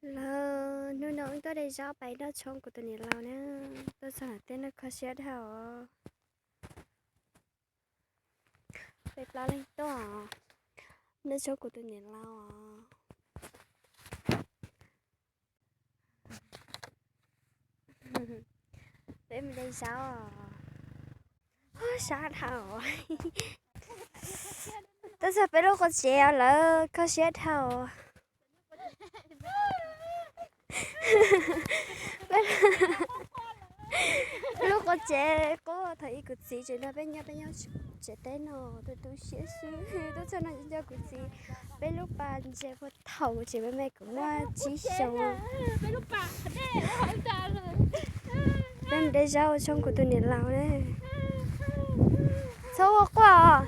Lawm, hnub no wb tuaj de zaub pais noj tshoob kuv tus niam laus na. Tuaj txog tej no kho siab dhau os. Peb plaub leeg tuaj noj tshoob kuv tus niam laus os. Peb mus de zaub os. Sab dhau. Tuaj txog peb lub qub tsev lawm, kho siab dhau. Lub qub tsev qub thaum ub kuv txiv tseem nrog peb nyob, peb nyob tsev teb no tu tu siab xwb. Tuaj txog no nco kuv txiv, peb lub pas ntses puag thaum kuv tseem me me kuv muaj tsib xyoos. Peb mus de zaub ua tshoob kuv tus niam laus na. Txhob ua quaj os.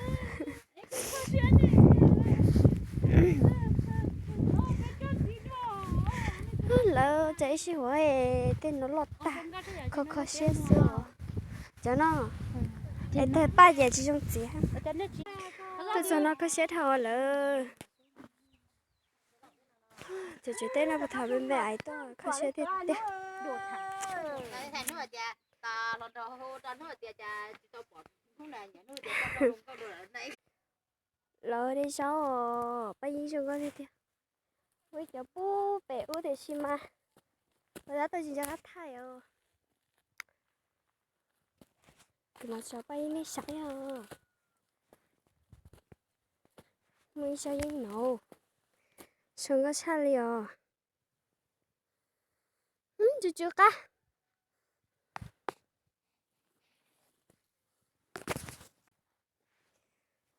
Lawv tseem ib sij huam tej no loj tag, kho kho siab xwb os. Cov no es tawg paj ces tsis zoo txiav. Tuaj txog no kho siab dhau lawm. Cov tsev teb no puag thaum me me kuv tuaj kho siab tiag tiag. Lawv de zaub os, paj yeeb zoo nkauj tiag tiag. Ua ib cov pub pem ub tiam sis mas ua dab tau tsis nco qab thaij os. Kuv mam tso paj yeeb nej saib os. Muaj ib zaub yeeb no zoo nkauj tshaj li os. Tsw tsw qab.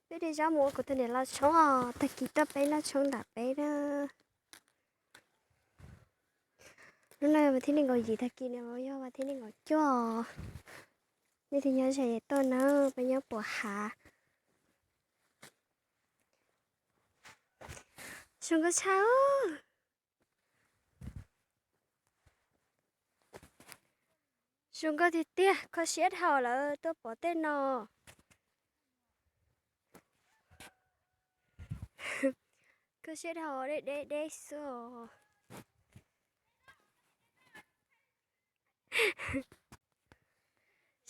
Peb de zaub mus ua kuv tus niam laus tshoob os, tag kis tuaj peb noj tshoob ntawm peb na. Hnub no vas thib nees nkaum yim, tag kis no yog vas thib nees nkaum cuaj. Nej tus nyob ze tuaj nawb, peb nyob puag hav. Zoo nkauj tshaj. Zoo nkauj tiag tiag, kho siab dhau lawm tuaj pom tej no. Kho siab dhau, deb deb deb xwb os.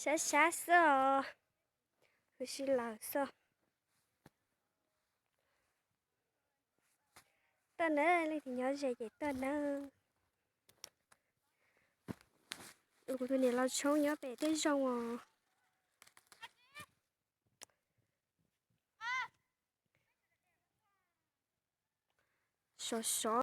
Sab sab xwb os. Huv si lawm xwb. Tuaj nawb, leej twg nyob ze ces tuaj nawb. Kuv tus niam laus tshoob nyob pem tej zoo os. Sov sov.